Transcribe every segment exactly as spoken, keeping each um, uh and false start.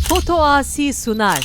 Foto Asi sunar.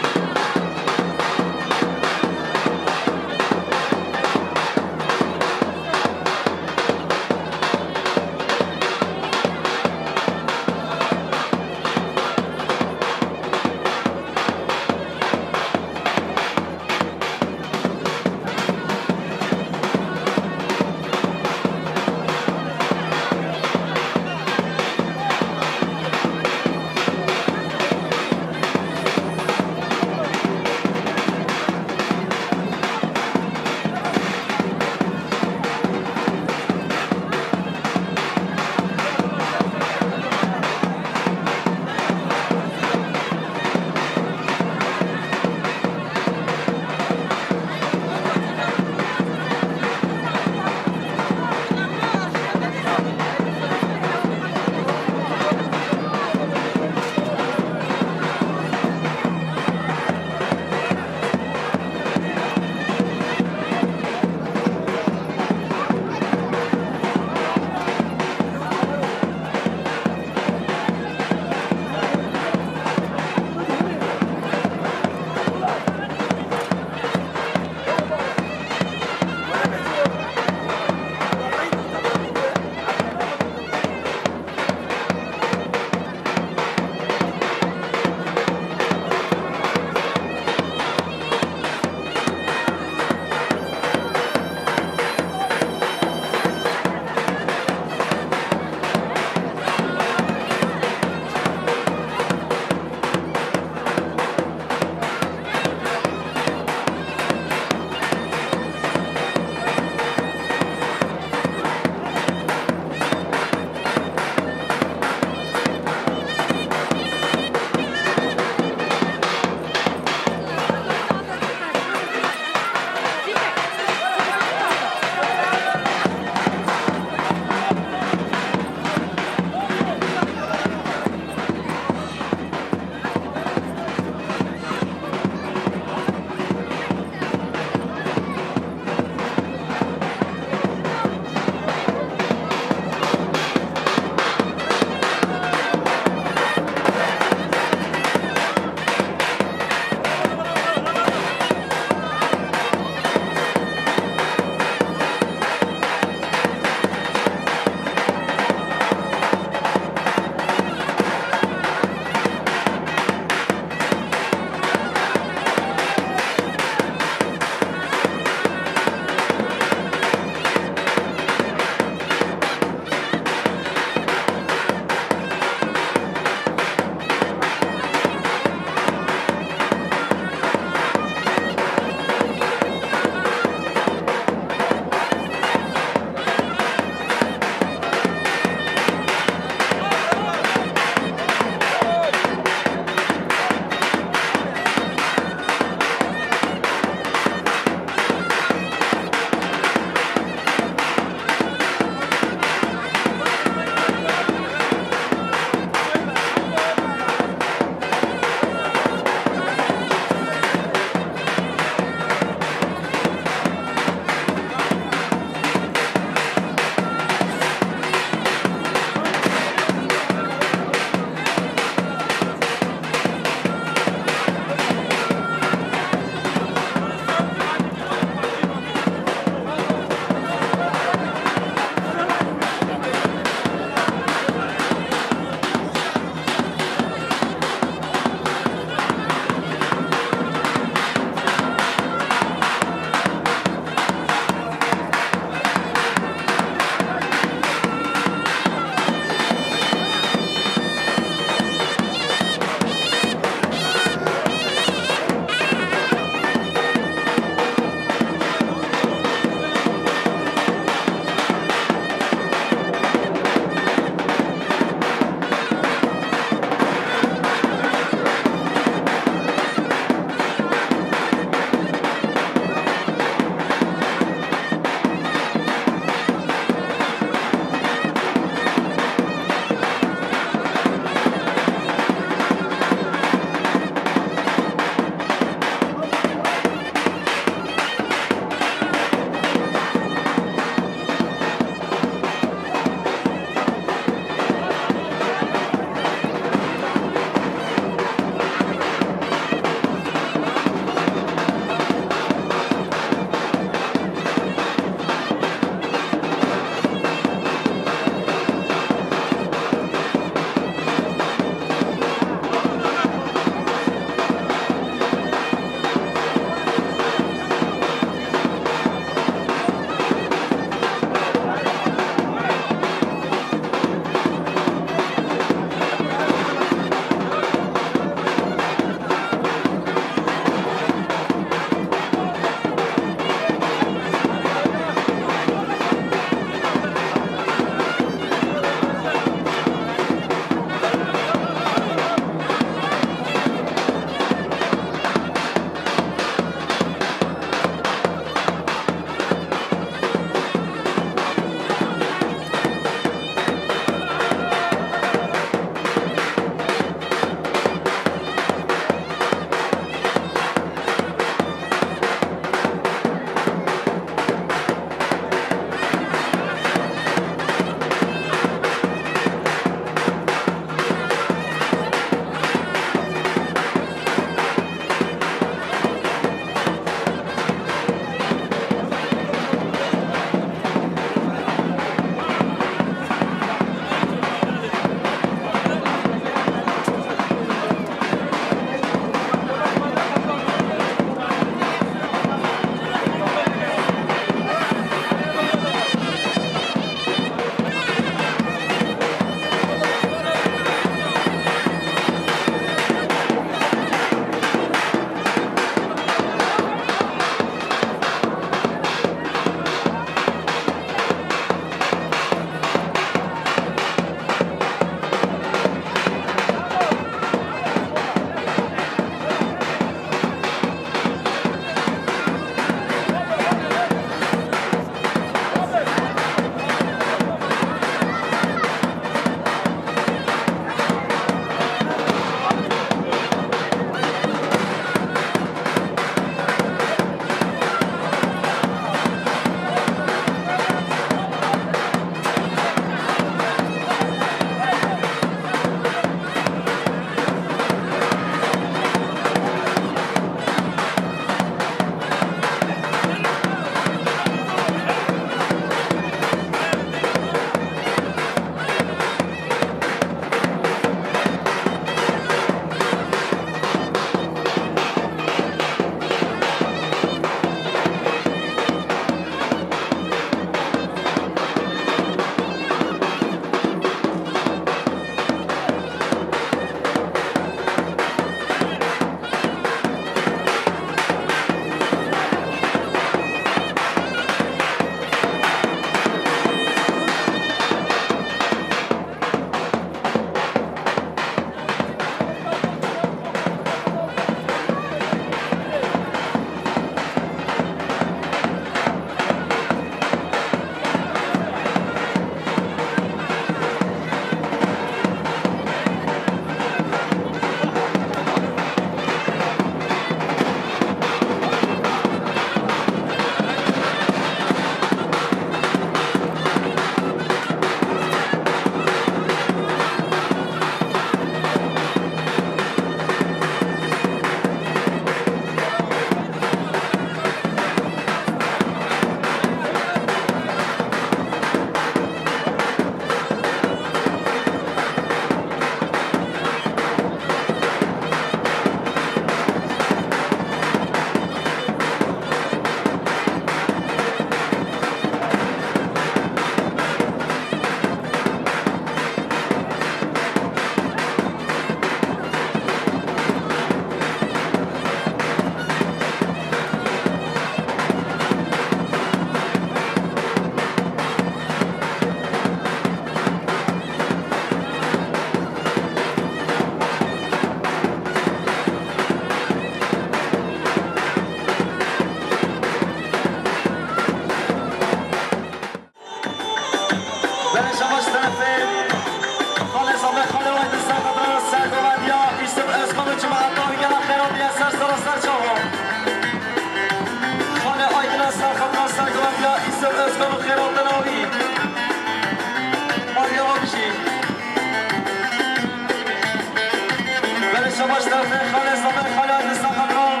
Şabaş derfê Xalê Zavê, Xalê Aydin Saxatran,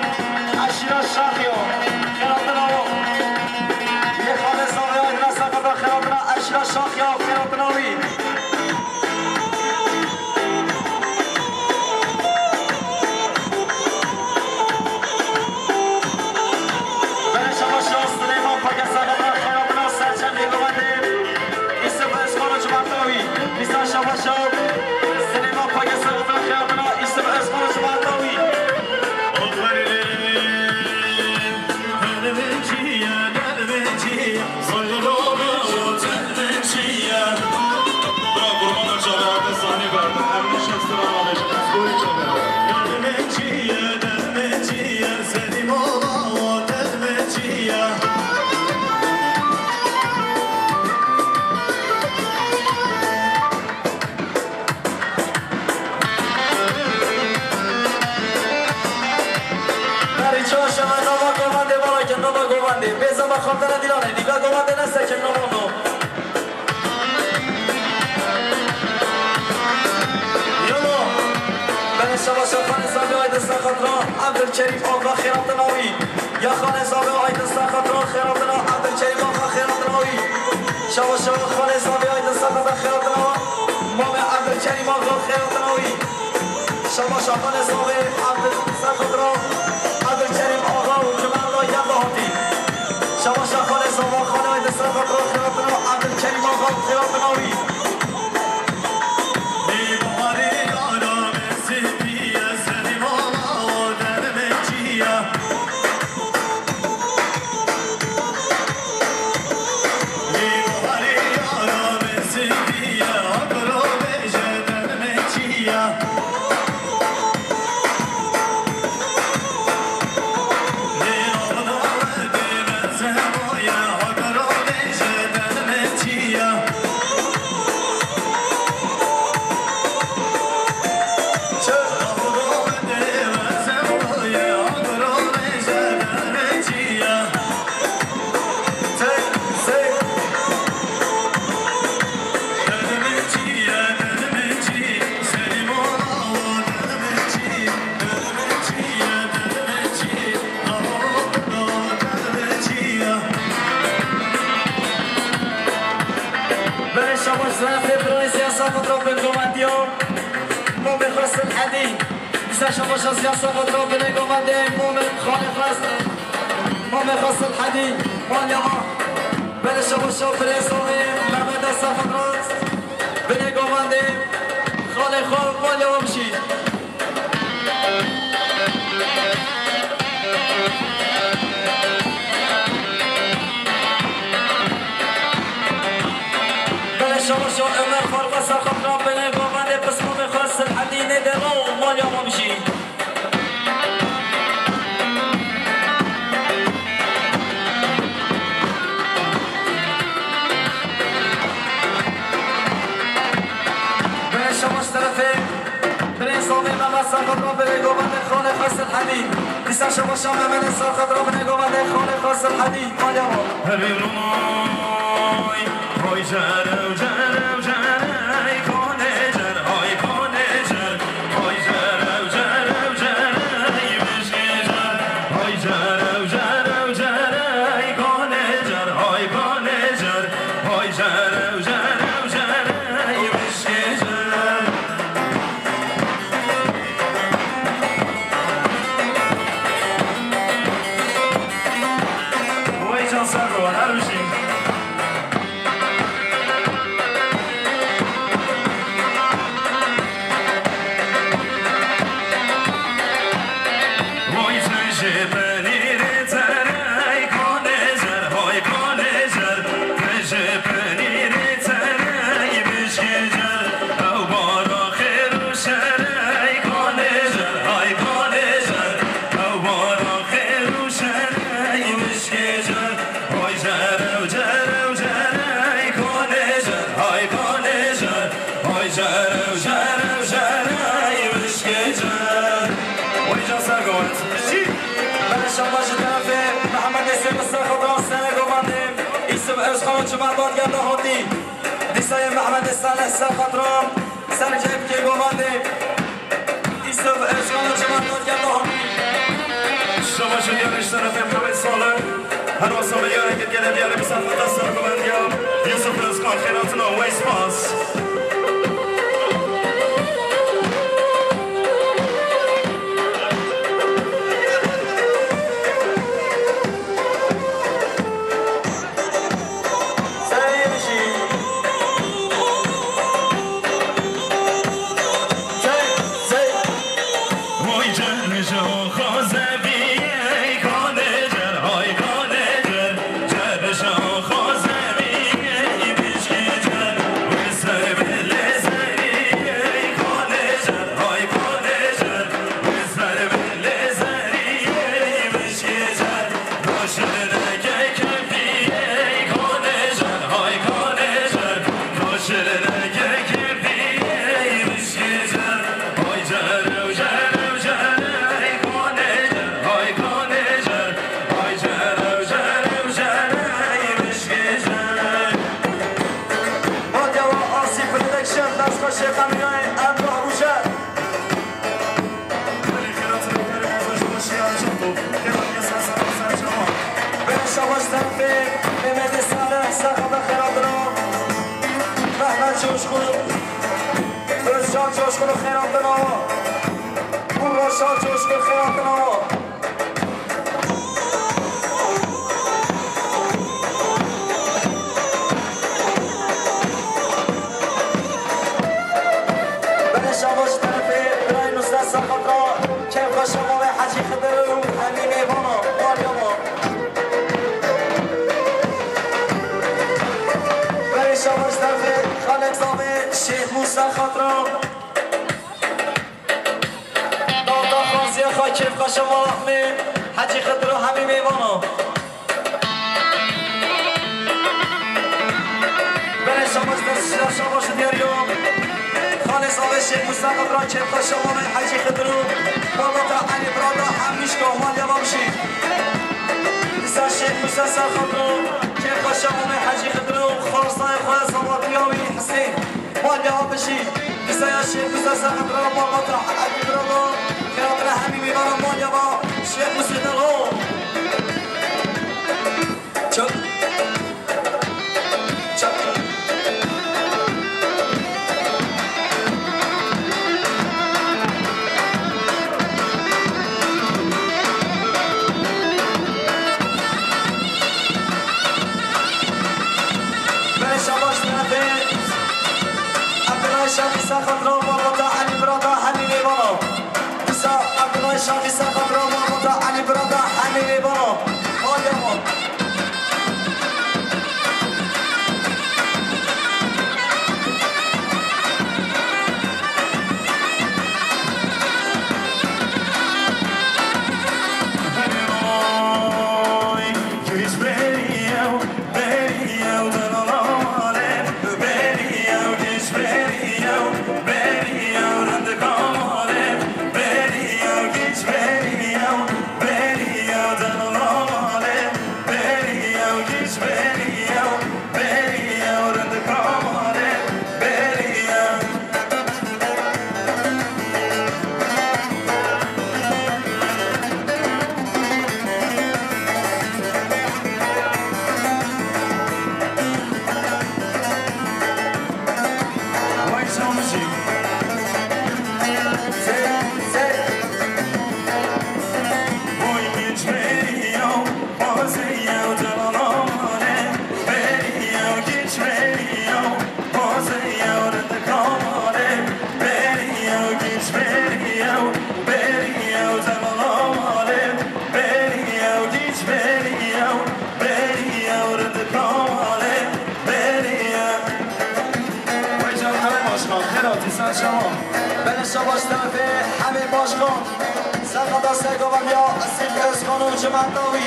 eşîra Şaxiya, xêratina o. Yê Xalê Zavê Aydin Saxatran, xêratina eşîra Şaxiya, xêratina wî. Belê şabaş ya Silêman Pagesa Xebra xeyatına serçemê govendê Îsif Özkan û cimata wî. Dîsa şabaş ya Silêman Pagesa Xebra xeyatına Îsif Özkan û cimata wî. Berî çaşeme nava govendê, bala ke nava govendê. Bê zema xatene dîlanê, nîve govendê ne sekin nava no. Yolo. Bene şabaşa Xalê Zavê Aydin Saxatra, Abdülkerim Ağa xêratina wî. Ya Xalê Zavê Aydin Saxatra xêratina, Abdülkerim Ağa xêratina wî. Şabaşa Xalê Zavê Aydin Saxatra xêratina, Mamê Abdülkerim Ağa xêratina wî. Şabaşa Xalê Zavê Abdül Saxatra, Abdülkerim Ağa û Cumhurda Yadahati. Şabaşa Xalê Zava, Xalê Aydin Saxatra xêratina, Abdülkerim Ağa xêratina wî. Belê şabaş zirafê birayê siyasa xwe tira bin govendî ya. Momê xwe Silhedî. Dîsa şabaşa siyasa xwe tira binê govendê Momê Xalê xwe. Mamê xwe Silhedî. Malya ma. Belê şabaşa birê Zavê Mehmedê Saxatra. Binê govendê Xalê xwe, malya ma bişî. Belê şabaşa Ömer Faruk Saxatra binê govendê pismamê xwe Silhedînê de ro, malya ma bişî. Belê şabaş terefê Birê Zavê Mehmed Serxedra, birê govendê Xalê Xesil Hedî. Dîsa şabaşa Mehmedê Serxedra, birê govendê Xalê Xesil Hedî. Malya wan. Herî rumay, hay jerew, jerew, jerey, kanê jer, hay kanê jer, hay jerew, jerew, jerey, mişkê jer, hay jerew, jerew, jerey, kanê jer, hay kanê jer, hay jerew, jerew, jerey, mişkê jer. Wey can ser ro, her bijî. Wey ji penîrê terey kanê jer, hay kanê jer. Ji penîrê terey bişkê jer, ew bara xêr û şerey kanê jer, hay kanê jer, ew bara xêr û şerey bişkê jer, hay jerew, jerew, jerey kanê jer, hay kanê jer, hay jerew, jerew, jerey bişkê jer. Wey can ser govend. Belê şabaş ji terefê Mehmedê Sêr Serxedra, serê govendê Îsif Özkan û çiman Badger de hatî. Dîsa yê Mehmedê Salih Serxedra, serê cebkê govendê Îsif Özkan. Yarış tarafı Mehmet Salih. Her wasa me yarek geldi, diğer bir safhada sarı ben ya. Yusuf Özkan, Xêratina Weys Pas. Radyo Asî Production, destxweşê qemînayê Emrah Ucer. Bere şabaş terefê Mehmetê Salih, Serxada Xêratina. Mehmet Coşkun, Özcan Coşkun Xêratina. Burra Şah Coşkun Xêratina. Bere şabaş terefê birayê Nusret Serxat ra, kevka şema ve Hecî Xidir û hemî mêvana, Meryema. Bere şabaş terefê Xalek Zavê Şêx Musa Xatra. Dawda Xaziya xwe kêfxweşa mala me Hecî Xidir û hemî mêvana. Belê şabaş dest şira şabaş diyariyo. Xalê Zavê Şêx Musa Xidra kêfxweşa mala Hecî Xidir û babata Elî Birada hemîşka malya babşî. Dîsa Şêx Musa Ser Xidro kêfxweşa mala Hecî Xidir û xarzayê xwe Zavatiya wî Hisên. Malya bijî. Qisaya Şêx Musa Serxat ra malbata Elî Birada. Xêratira hemî mêvana malya va Şêx Musê Delo. Çak. Çak. Belê şabaş terefê Abdullah Şafî Serxat ra malbata Elî Birada hemî mêvana. Dîsa Abdullah Şafî Serxat ra malbata Elî Birada hemî mêvana. Malya wan. Belê şabaş terefê hemê başkan. Serxada Sergovan ya Esîf Özkan û cimeta wî.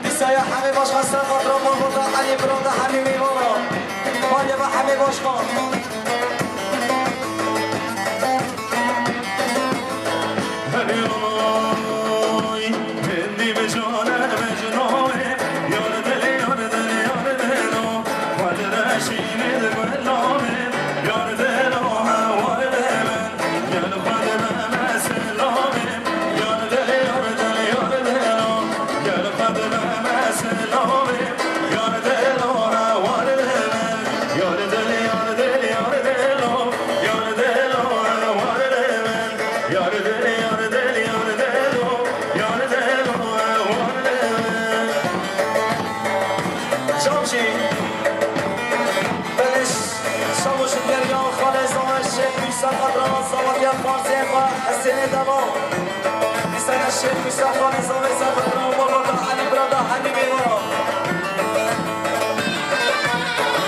Dîsa ya hemê başkan Serxat ra malbata Elî Birada hemî mêvana. Malya ve hemê başkan. Yar dil, yar dil, yar dil o, yar dil o, war dil. Çavşî. Belê Şamoş û Derya xalê zave Şêx Mûsa Xadra, zavatiya farzê xwe Hesênê Delo. Dîsa ya Şêx Mûsa xalê zave ser Xadra û baba da Elî bira da Elî bêva.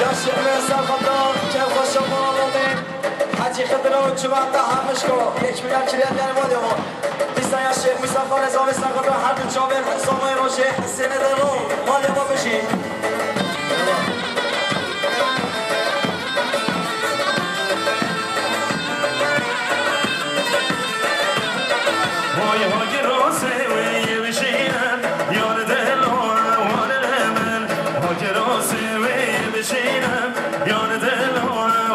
Ya Şêx Mûsa Xadra, kevxweşa mala Hecî Xidira û civata Hemişko, yek milyon kiriya dervalê wan. Dîsa ya Şêx Mûsa xalê zave ser Xidra her du çavên Hesonê rojê Hesênê Delo. Malê wan bijî. Hoy, hoy, girosê wê yê bijîne, yar delo, war li min. Hoy, girosê wê yê bijîne, yar delo,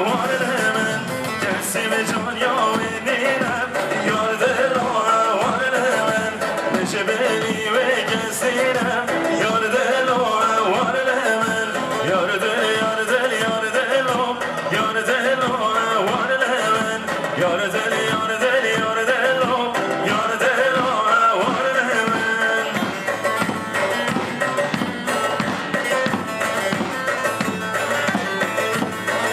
war li min. Kesî min caniya wê nîne, yar delo, war li min. Min ji bilî wê kesî ne, yar delo, war li min. Yar dil, yar dil, yar delo, yar delo, war li min. Yar dil, yar dil, yar delo, yar delo, war li min.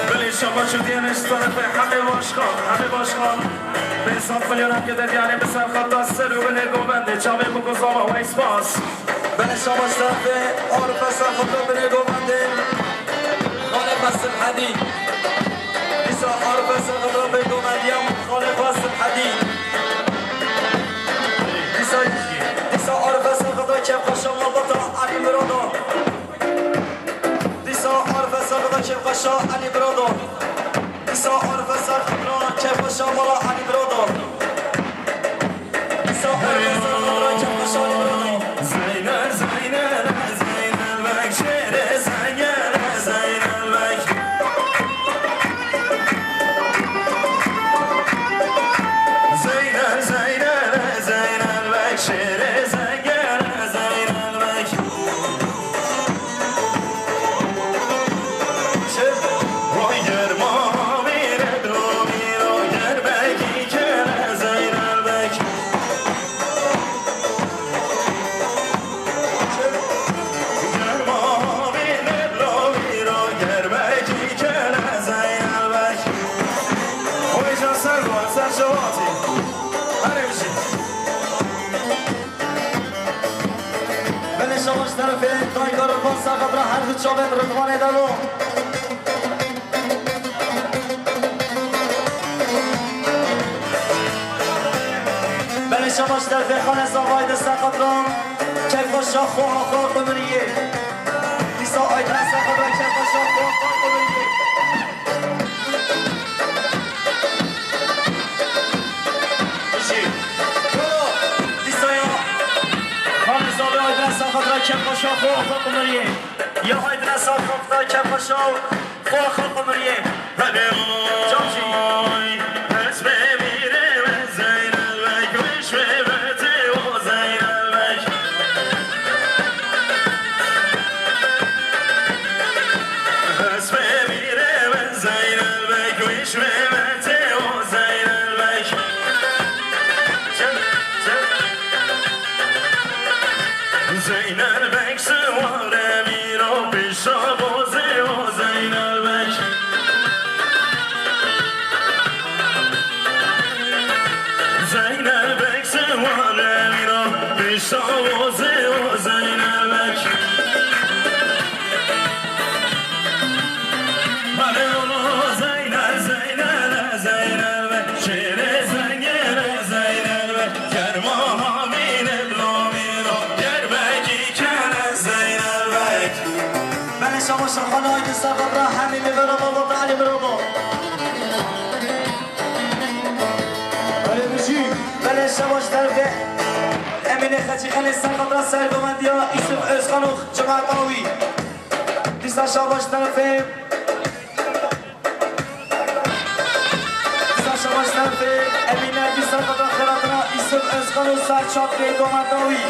Belê şabaş û diyanê ji terefê Hemê Başkan, Hemê Başkan. Pênc sed milyonan ke de diyanê bi ser xeta ser û binê govendê. Çavê biko zava wey spas. Belê şabaş terefê Arif Esen xeta binê govendê. Xalê Qasim Hedî. Dîsa Arif Esen xeta bê govendiya xalê Qasim Hedî. Dîsa, dîsa Arif Esen xeta kevxweşa malbata Elî Mirado. Dîsa Arife Serxidra kêfxweşa Elî Birado. Dîsa Arife Serxidra kêfxweşa mala Elî Birado. Dîsa Arife Serxidra kêfxweşa Elî Birado. Zeynel, Zeynel, Zeynel bek, şêrê Zeynel, Zeynel bek. Zeynel, Zeynel, Zeynel bek, şêrê Zeynel, Zeynel bek. Belê şabaş terefê Dayka Ridvan Serxedra her du çavên Ridvanê de lo. Belê şabaş terefê Xanê Zavayê de Serxedra keyfxweşa xwe xwe qumiriyê. Dîsa Aydin Serxedra keyfxweşa xwe xwe qumiriyê. Bijî. Dîsa ya. Xanê Zavê Aydin Serxedra keyfxweşa xwe xwe qumiriyê. Ya Aydin Serxedra keyfxweşa xwe xwe qumiriyê. Hadi oy, hesbê vîrê we Zeynel Bek, wê şwê vetê o Zeynel Bek. Hesbê vîrê we Zeynel Bek, wê şwê vetê o Zeynel Bek. Çek, çek. Zeynel Bek siware mîro pişa bozê o Zeynel Bek. Zeynel Bek siware mîro pişa bozê o Zeynel Bek. Hadi ola Zeynel, Zeynel, Zeynel Bek. Şêrê Zeynel, Zeynel Bek. Kerma hamîne blamîno, ger bekî kene Zeynel Bek. Belê şabaş Xanê Aydin Serxedra hemî mêvera malbata Elî Mirado. Belê bijî. Belê şabaş terefê Emînê Xecîxanê Serxedra sergovendiya Îsif Özkan û cemaeta wî. Dîsa şabaş terefê Dîsa şabaş terefê Emîne dîsa xwe da xêratina Îsif Özkan û Serçak bê dometa wî.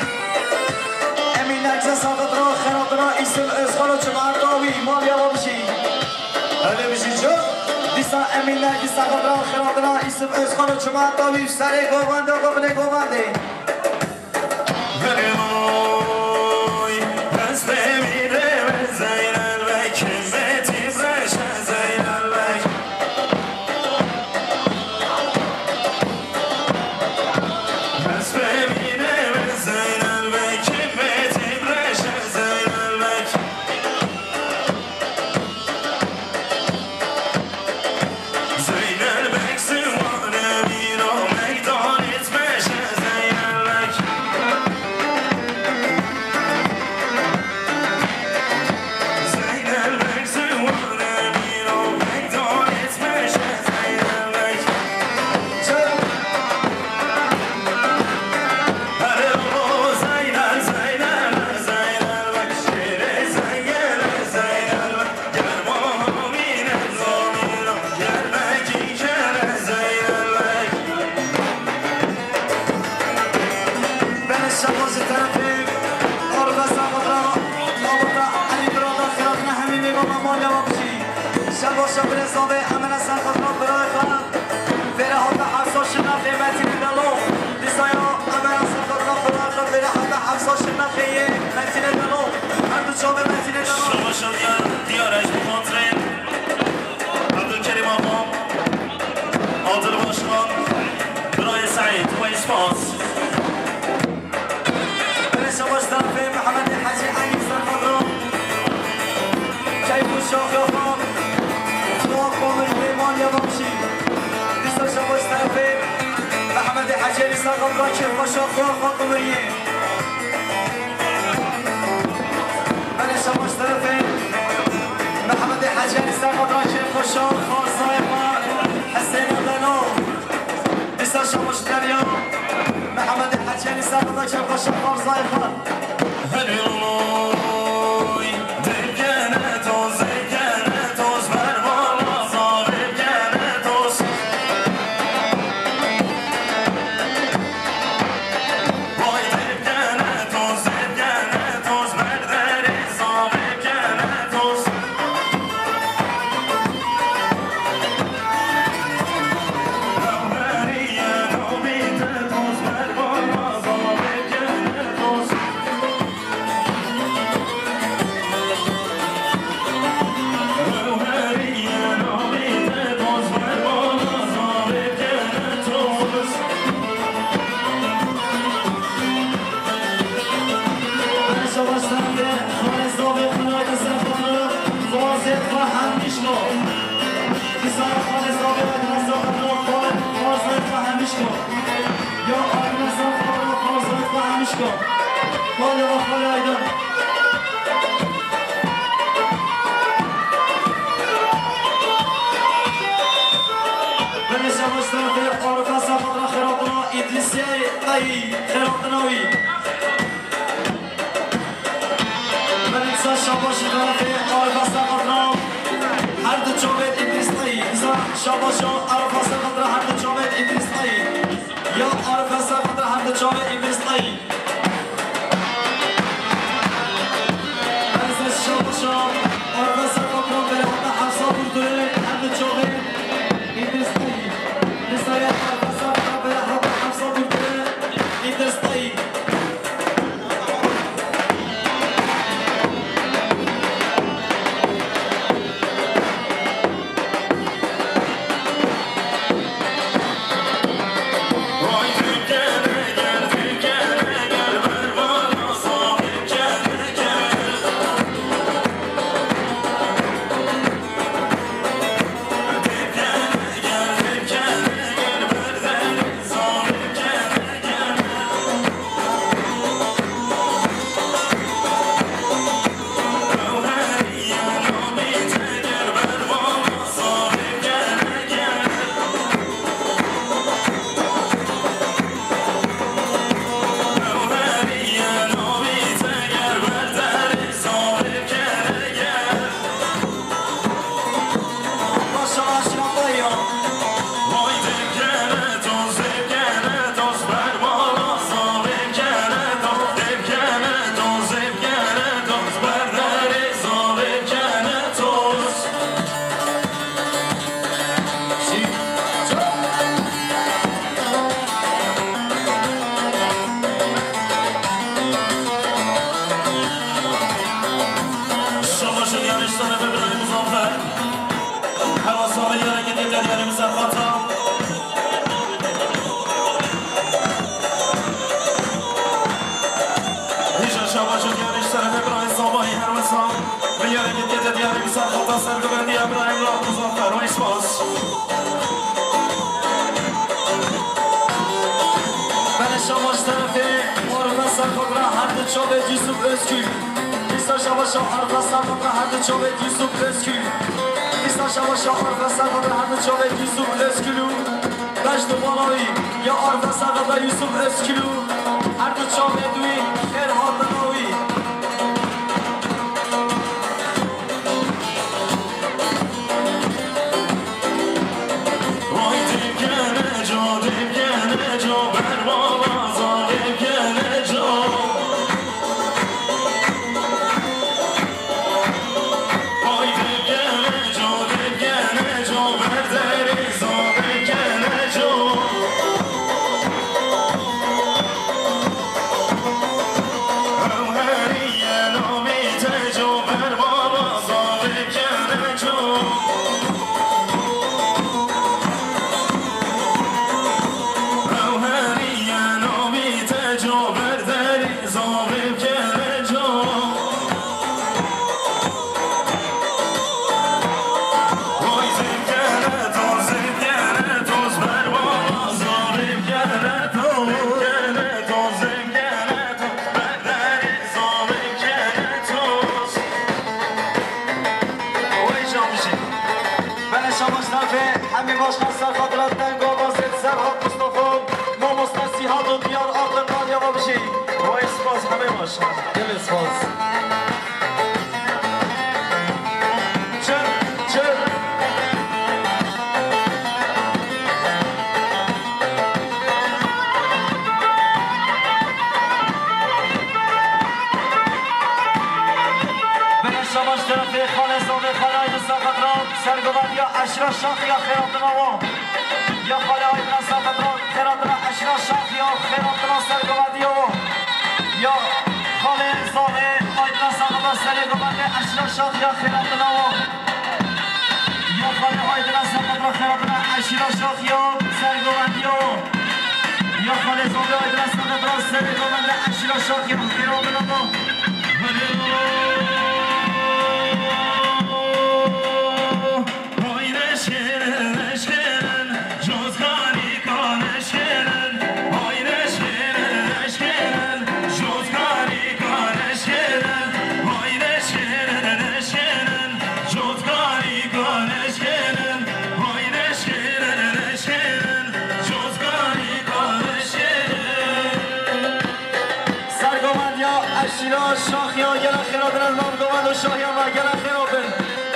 Emîne dîsa xwe da xêratina Îsif Özkan û cemaeta wî. Mal ya bijî. Hevê bijî çi? Dîsa Emîne, dîsa xebra xiratina Îsif Özkan û çima tawî serê govende, govnê govendê. Vay, destê mîrê ve Zeynel Beg, himmetî reşe Zeynel Beg. Destê mîrê ve Zeynel Beg, himmetî reşe Zeynel Beg. Zeynel Beg ziwane mîna meydanê dimeşe Zeynel Beg. Zeynel Beg ziwane mîna meydanê dimeşe Zeynel Beg. Hele o Zeynel, Zeynel, Zeynel Beg, şêrê Zeynel, Zeynel Beg. Belê şeva ji terefê Arve Saqatra, Labata Elî Birada, xêratine hemî mêvana maliya we bijî. Şeva şev birê zavê Emine Saqatra birayê xwe. Vêre hate hefsa şirnexê Metînê Delo. Dîsa ya Emine Saqatra birayê xwe vêre hate hefsa şirnexê yê Metînê Delo. Her du çavê Metînê Delo. Şeva şev diyar, diyar ez bi xatirê Abdulkerim Apo, Adil Başkan, Birayê Seîd, wey spas. Belê şeva ji terefê Mehemedê Hecî Elî Serxadra. Keyf û şaxiya xwe, xwe komil wê maliya bamşî. Dîsa şeva ji terefê Mehemedê Hecî Elî Serxadra keyf xwe şaxiya xwe kumiriyê. Belê şeva ji terefê Mehemedê Hecî Elî Serxadra kêfxweşa xwarzayê xwe Hesêna Delo. Dîsa şeva ji derya Mehemedê Hecî Elî Serxadra kêfxweşa xwarzayê xwe. Helî oy, dêvgene toz, dêvgene toz, ber bala zavê bgene toz. Belê şeva ji terefê Arife Saqatra xêratina Îdrîsiyê Tayî, xêratina wî. Belê dîsa şeva ji terefê Arife Saqatra her du çavên Îdrîs Tayî. Dîsa şeva ji Arife Saqatra her du çavên Îdrîs Tayî. Ya Arife Saqatra her du çavên Îdrîs Tayî. Sergovendiya Îbrahîm Rab Muzaffer, wey spas. Beleşa baş terefê Orve Serkobra her di çavê Yusuf Özgül. Dîsa şabaşa Orve Serkobra her di çavê Yusuf Özgül. Dîsa şabaşa Orve Serkobra her di çavê Yusuf Özgül û Beş di bala wî ya Orve Serkobra Yusuf Özgül û her di çavê wî xêr hatina wî. Beleşa baş terefê Hemî Başkan ser xatira Tengo Basêt Serhat Mustafa, mamoste Sîhado Diyar Aqil Malya ve bijî. Wey spas Hemî Başkan. Gelê spas. Çil, çil. Beleşa baş terefê xalê Zavê xalê Aydin Serxatran, sergovendiya eşra şaxiya xêratina wan. Ya xalê Aydin Serxatran, xêratina eşra şaxiya xêratina sergovendiya wan. Ya xalê Zavê Aydin Serxatran, serê govendê eşra şaxiya xêratina wan. Ya xalê Aydin Serxatran, xêratina eşra şaxiya sergovendiya wan. Ya xalê Zavê Aydin Serxatran, serê govendê eşra şaxiya xêratina wan. Sergovendiya eşîra şaxiya gele xêra bin, nav govend û şahiya me gele xêra bin.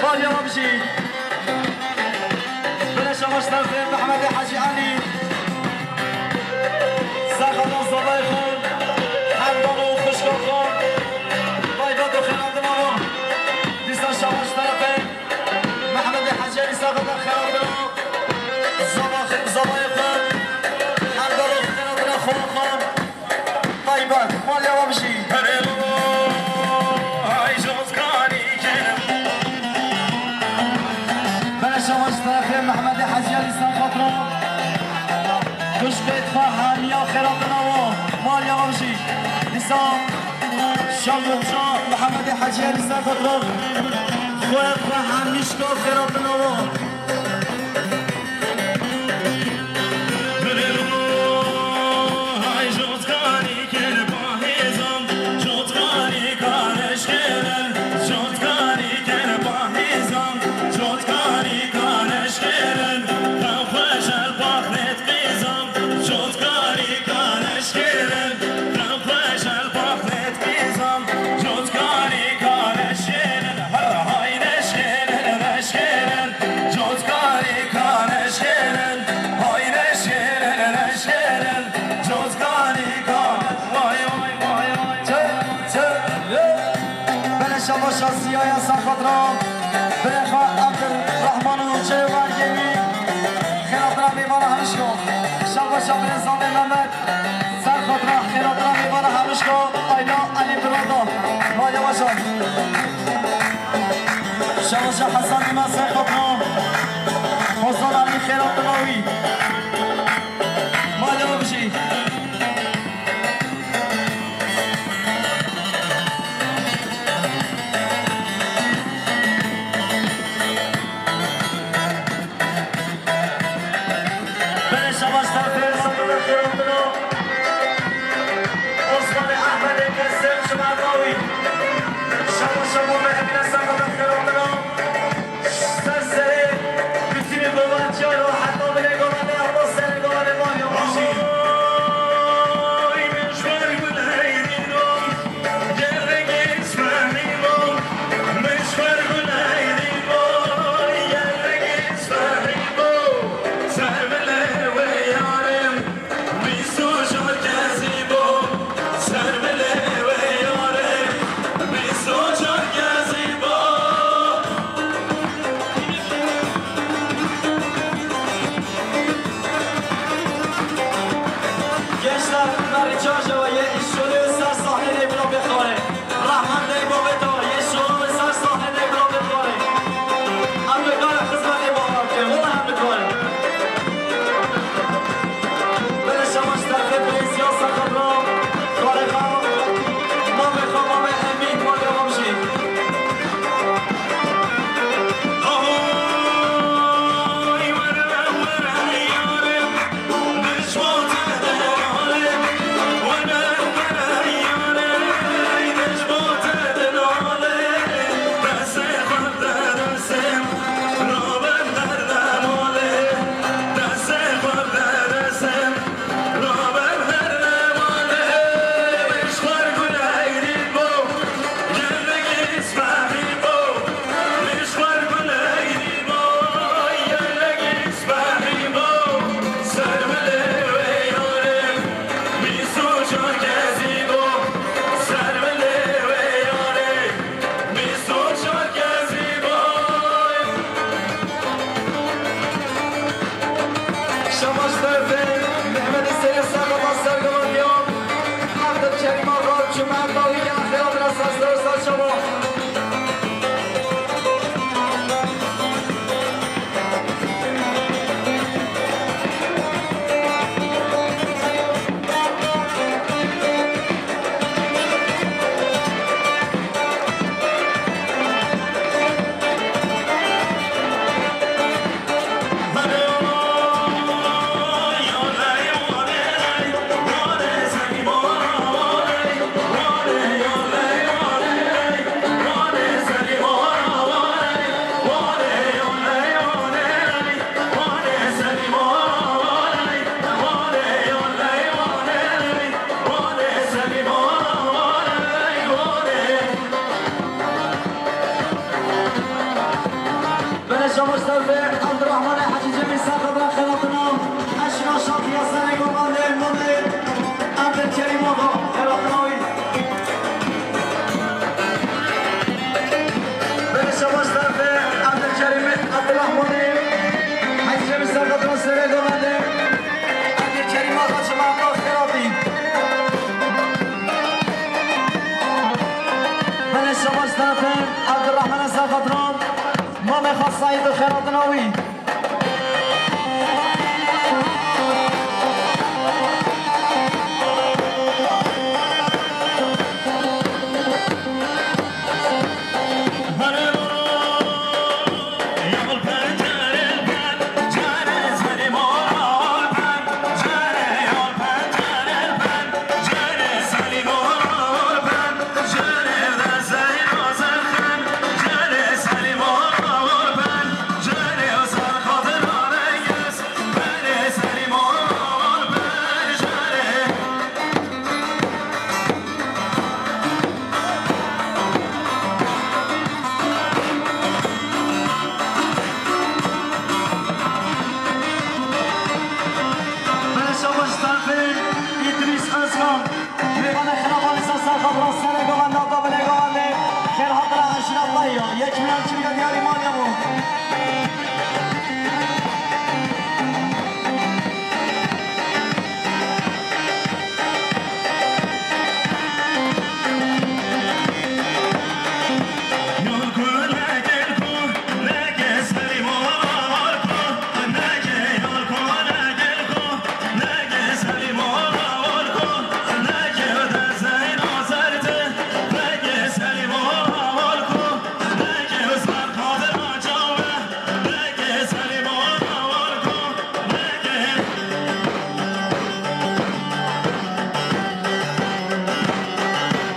Bal ya bijî. Beleşa baş terefê Mehmedê Hecî Elî. Serxatran zavayê xwe, hemdal û xwişka xwe, taybet û xêra dina wan. Dîsa şabaş terefê Mehmedê Hecî Elî Serxatran xêra dina. Zava-, zavayê xwe, hemdal û xêra dina xwe xwe. Taybet, malya we bijî. Herê lo, ay jozkanî kerim. Beleşa baş terefê Mehmedê Hecî Elî Serxatran. Xwişkê xwe hemiya xêratina wan. Malya we bijî. Dîsa şaxoxa Mehmedê Hecî Elî Serxatran. Xwe xwe hemîşka xêratina wan. Beleşa baş şasiyaya Serxatran. Belexa Abdurrahman û Çeyo Ergenî. Xêratina mêvana hemîşko. Şabaşa Birê Zavê Mehmet. Serxatran, xêratina mêvana hemîşko, Ayda Elî Birada. Malya baş e. Şabaşa Hesen Îmam Serxatran. Hozan Elî xêratina wî. Malya we bijî. Xasayî bi xêratina wî. Beleşa baş tarafê Îdrîs Özkan. Mêvanê xirabanî ser xatira serê govenda da binê govendê. Xêr hatira eşîra Tahiya. Yek milyon çimga diyarî maliya bû.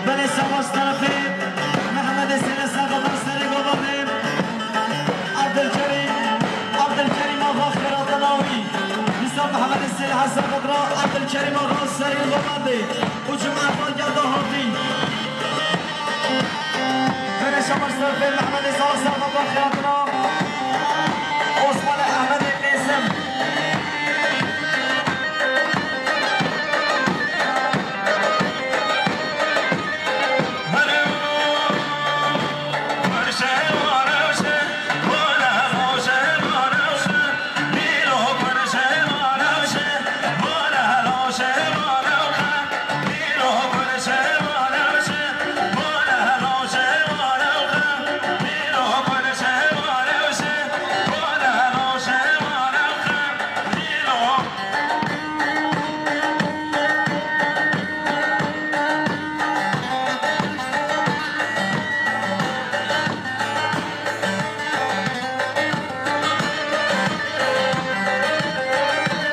Belê şabaş tarafê Mehemedê Sêlê Serxatar serê govandê. Abdülkerim, Abdülkerim Axa xêratina wî. Dîsa Mehemedê Sêlê Hesen Xatra, Abdülkerim Axa serê govandê. Û cuma xwe gelda hatî. Belê şabaş tarafê Mehemedê Sêlê Serxatar xêratina. Osmanê Ehmedê Qêsim.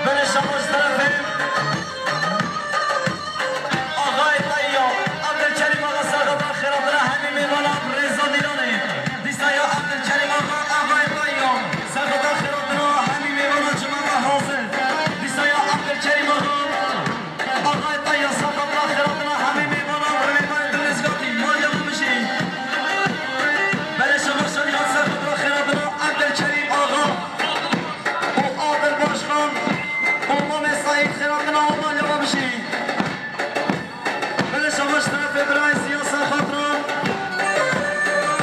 Belê şabaş tarafê Axayê Tayya, Abdülkerim Axa Serxatar xêratina hemî mêvanan rêza dîranê. Dîsa ya Abdülkerim Axa, Axayê Tayya, Serxatar xêratina hemî mêvanan cima me hazir. Dîsa ya Abdülkerim Axa, Axayê Tayya, Serxatar xêratina hemî mêvanan, mêvanê Dûnizgatî, maliya me bijî. Belê şabaş ya Serxatar xêratina Abdülkerim Axa û Adil Başkan û Mamê Saîd xêratina wan maliya me bijî. Belê şabaş tarafê birayê siyasa xatran.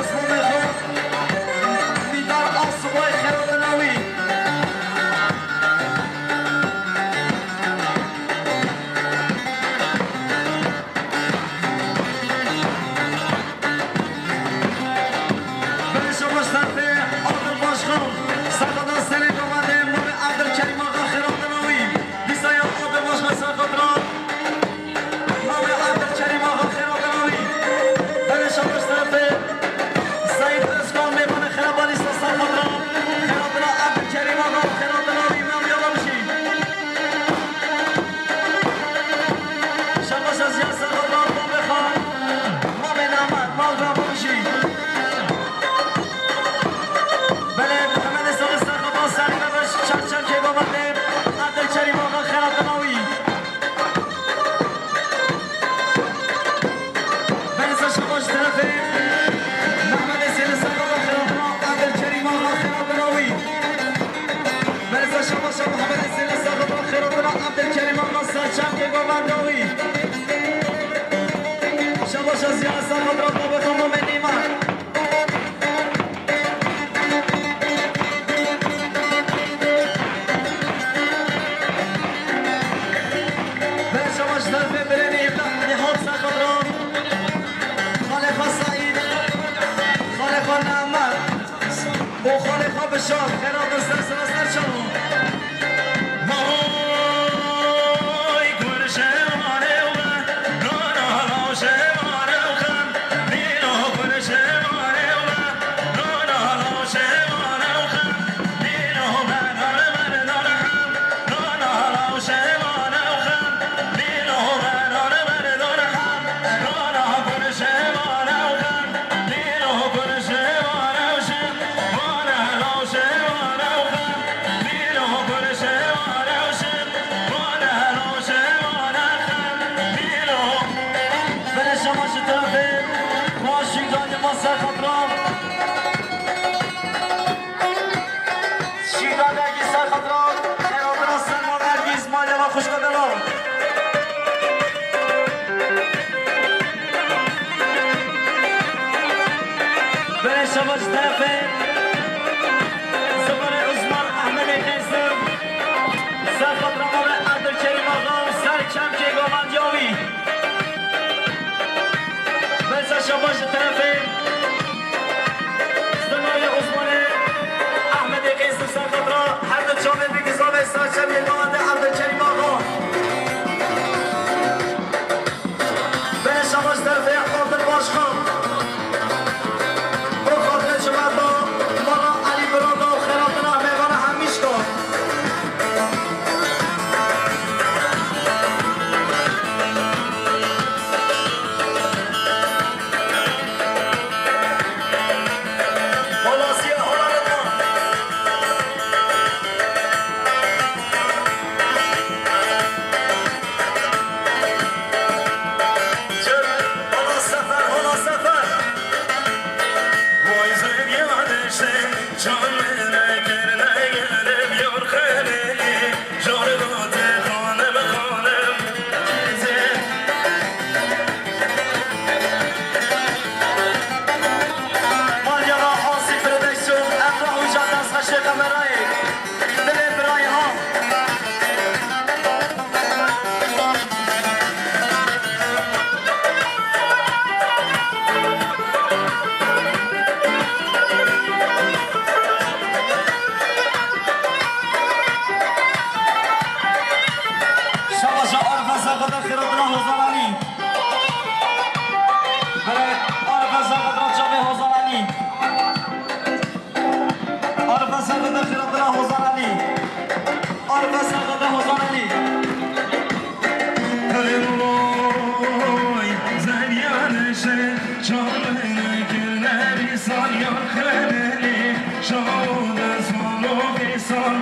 Islamê xwe. Mîdar Asubay xêratina wî. Belê şabaş tarafê Adil Başkan. Serxatar serê govendê Mamê Abdülkerim Axa xêratina wî. Dîsa ya Adil Başkan Serxatran. Mamê Abdülkerim Axa xêratina wî. Belê şabaş tarafê Seyîd Özkan mêvanê xerabanî ser xatira. Xêratina Abdülkerim Axa xêratina wî maliya me bijî. Şabaş ez ya ser xatira Mamê Xan. Mamê Namet, mal ra me bijî. Belê Mehemedê Sami ser xatira serê me biş, çar çar kêba me dê. Abdülkerim Axa xêratina wî. Belê ser şabaş tarafê Mehmedê Sêlê Serxatar xêratina Abdülkerim Axa xêratina wî. Belê ser şabaş Mehmedê Sêlê Serxatar xêratina Abdülkerim Axa ser çavkê govenda wî. Şabaş ez ya ser xatira babê xwe Mamê Nîmar. Belê şabaş tarafê birê Nîhat Serxatran. Xalê xwe Saîd. Xalê xwe Nemer. Çal, xêra dir ser sira ser çal. Bere şabaş tarafê, xwe şîngandê me ser xatira. Şîngandekî ser xatira, xêratina Selma Nergîs, malya me xwişka delal. Bere şabaş tarafê, Zimanê Osman Ehmedê Qêsim, ser xatira me ve Abdulkerîm Axa û ser çemkê Galandiya wî. Bere şabaş ji terefê Zimanê Osmanê Ehmedê Qêsim ser xatira her du çavê bigizavê ser çemkê Galandê Abdulkerîm Axa. Bere şabaş terefê Abdul Başkan. Bo xatirê cimeta mala Elî Birada û xêratina mêvana hemîşka. Holasiya, hola lütfen. Hola sefer, hola sefer. Vay zevya deşte, canlere kerine gelip yor xeleli, yor gote xanim xanim. Malya Asî Production, Emrah Uca, dest xeşê kamerayê. Dilê birayê ha. Şabaşa Arif Eser Xwedê xêratina Hozalanî. Belê, Arif Eser Xwedê çavê Hozalanî. Arif Eser Xwedê xêratina Hozalanî. Arif Eser Xwedê Hozalanî. Oy, zeryanê şe, çavê kirine vîsal ya xelelî, şawo de sal û vîsal.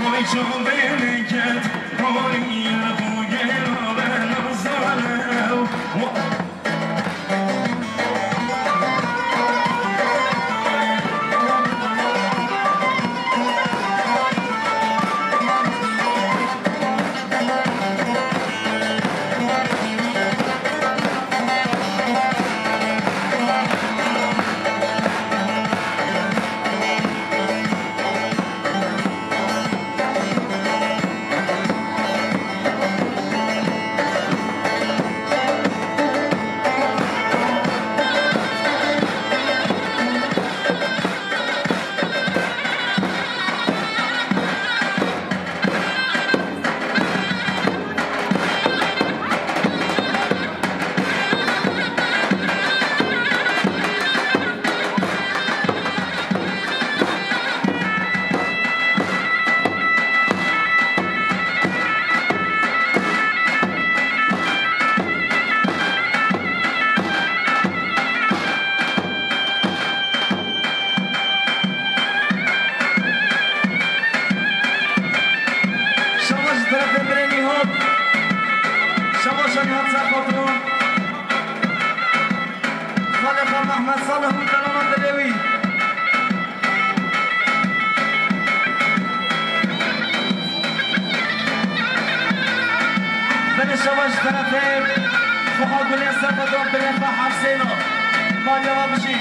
Oy, çavê min ket, oy, yar xwe gera be nazane. Şabaş ji terefê birê Nîhat. Şabaşa Nîhat ser xatira. Xalê xwe Mehmet Salih û delala dilê wî. Binê şabaş ji terefê Fuha Gulê Sefedan, birê xwe Hesêna. Malya we bijî.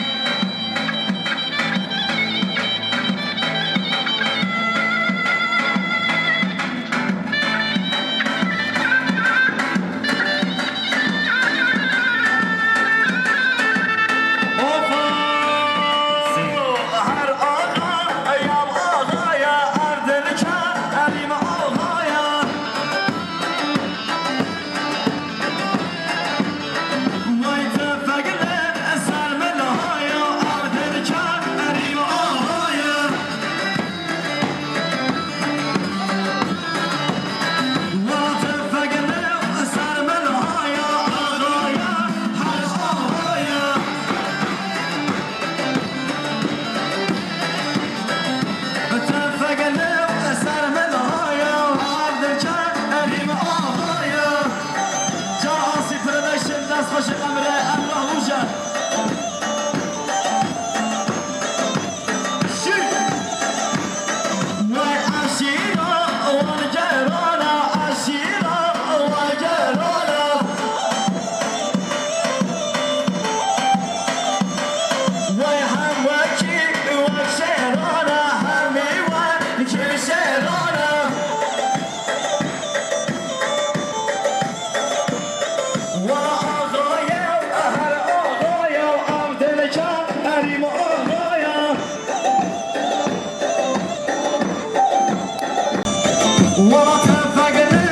Wala tefegine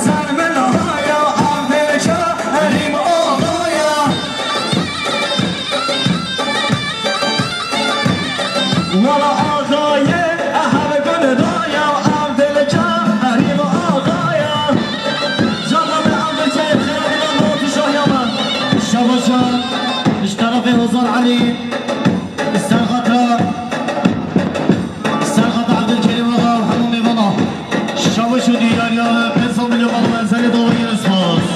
ser min haya, ev dilkerîm axaya. Wala axayê ev gul daya, ev dilkerîm axaya. Canla me ev dilkerîm xêra bîna, no tu şahiya me. Şabaşa, ji terefê Hozar Elî, ser xatra. Serhat Abdülkerim Ağa û hemû mêvana. Şawiş û diyariya me, pênc sed milyon mala me, serê dawayê re spas.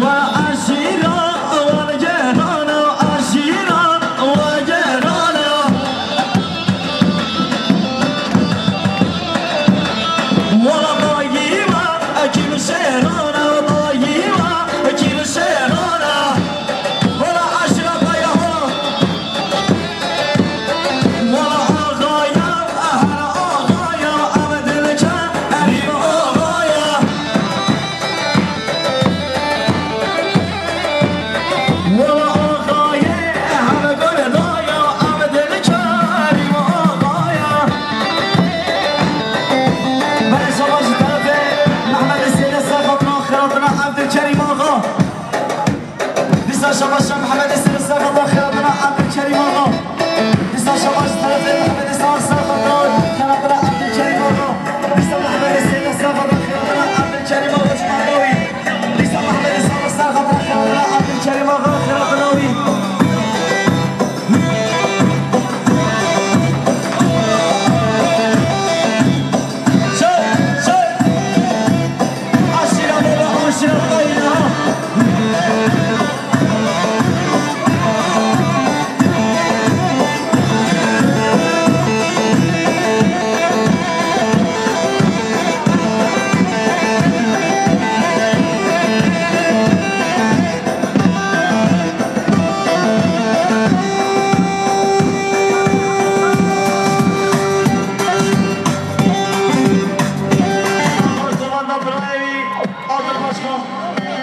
Wa eşîra, wa gerana, eşîra, wa gerana. Wala dayî me, ekî min şêrana, dayî me, ekî min şêrana. Wala eşîra dayî ho. Wala axaya, her axaya, ev dilkerîm axaya. Wala axayê, ev gul daya, ev dilkerîm axaya. Belê şabaş ji terefê Mehmedê Sêde ser xatina xêratina Evdilkerîm Axa. Dîsa şabaşa Mehmedê Sêde ser xatina xêratina Evdilkerîm Axa. Dîsa şabaş ji terefê Mehmedê Sêde ser xatina xêratina Evdilkerîm Axa. Dîsa Mehmedê Sêde ser xatina xêratina Evdilkerîm Axa ji Mehmedê wî. Dîsa Mehmedê Sêde ser xatina xêratina Evdilkerîm Axa xêratina wî. Komanda birayê wî, Adil Başkan.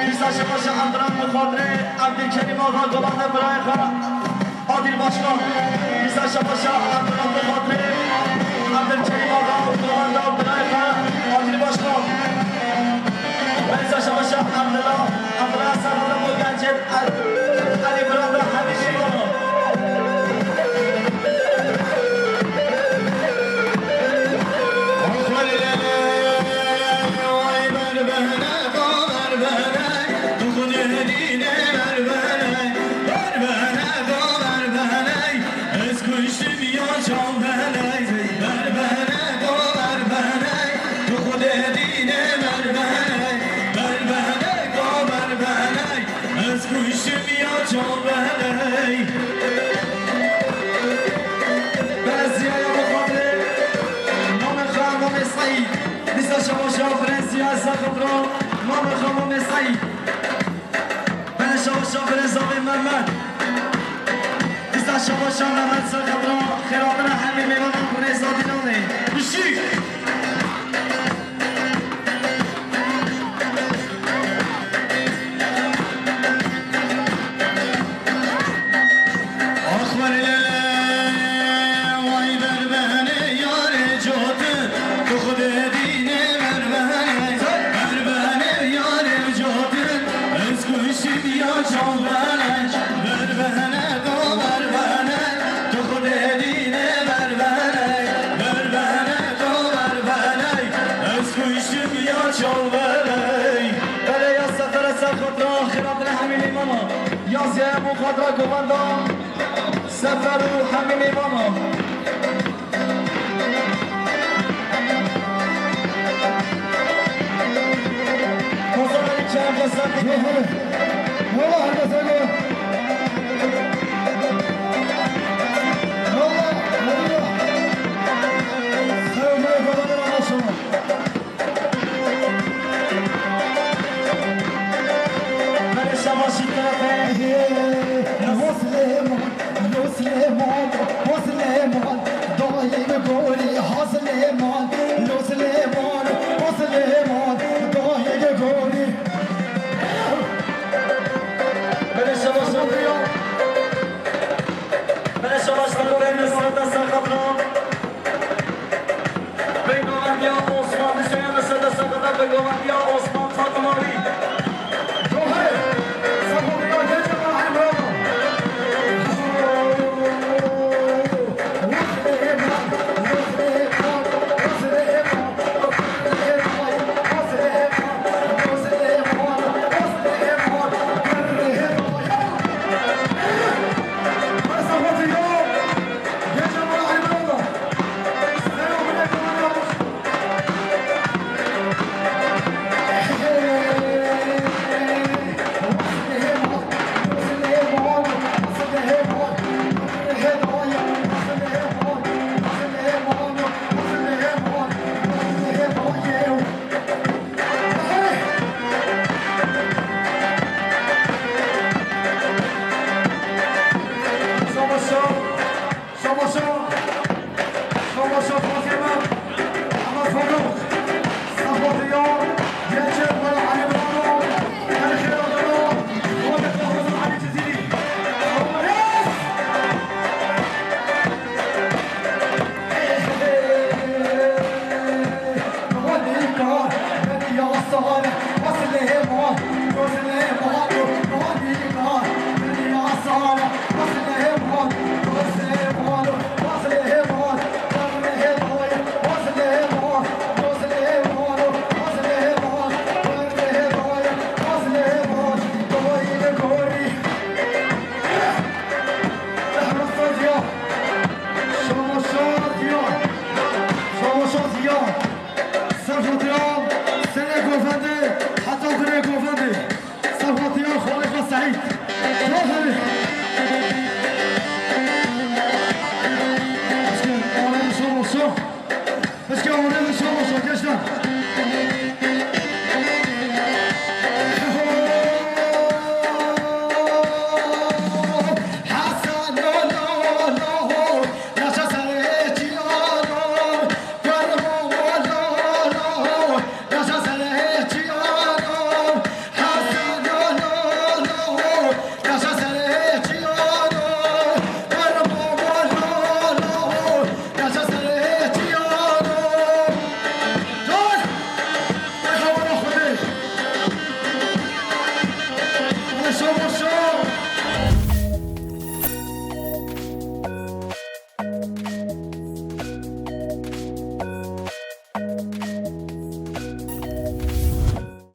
Dîsa şebaşa Emdiran bi xatirê Evdilkerîm Axa, komanda birayê xwe, Adil Başkan. Dîsa şebaşa Emdiran bi xatirê Evdilkerîm Axa, komanda birayê xwe, Adil Başkan. Belê şabaşa Emdila, Emdila ser xatina bo gencên Elî biranda Hemî Şîvano. Ez kuştim ya çavbeley, berbeley, do berbeley, tu xudê dîne berbeley, berbeley, do berbeley, ez kuştim ya çavbeley. Belediye ya bu kadri, name xwe Mamê Seîd, dîsa şebaşa Brezîya Zexatro, name xwe Mamê Seîd. Belê şabaşa birêz avê Mehmet. Dîsa şabaşa Mehmet ser xatina xêratina hemî mêvanan birêz Adîlanê. Bişî. Ax wer lele, way berbehene yarê cotin, tu xudê dîne berbehene, berbehene yarê cotin, ez kuştim ya çavbeley, berbehene do berbehene, tu xudê dîne berbehene, berbehene do berbehene, ez kuştim ya çavbeley. Belê ya Sefer ser xatina xêratina hemî mêvanan. Ya Ziya bo xatira komanda Sefer û hemî mêvanan. Ozan Elî Kerem destek. Yok, hadi. Yola, hadi sen de. Yola, hadi yola. Sevgili komandan, anlaşıldı. Belê şabaşî terefê. Musliman, Musliman, Musliman.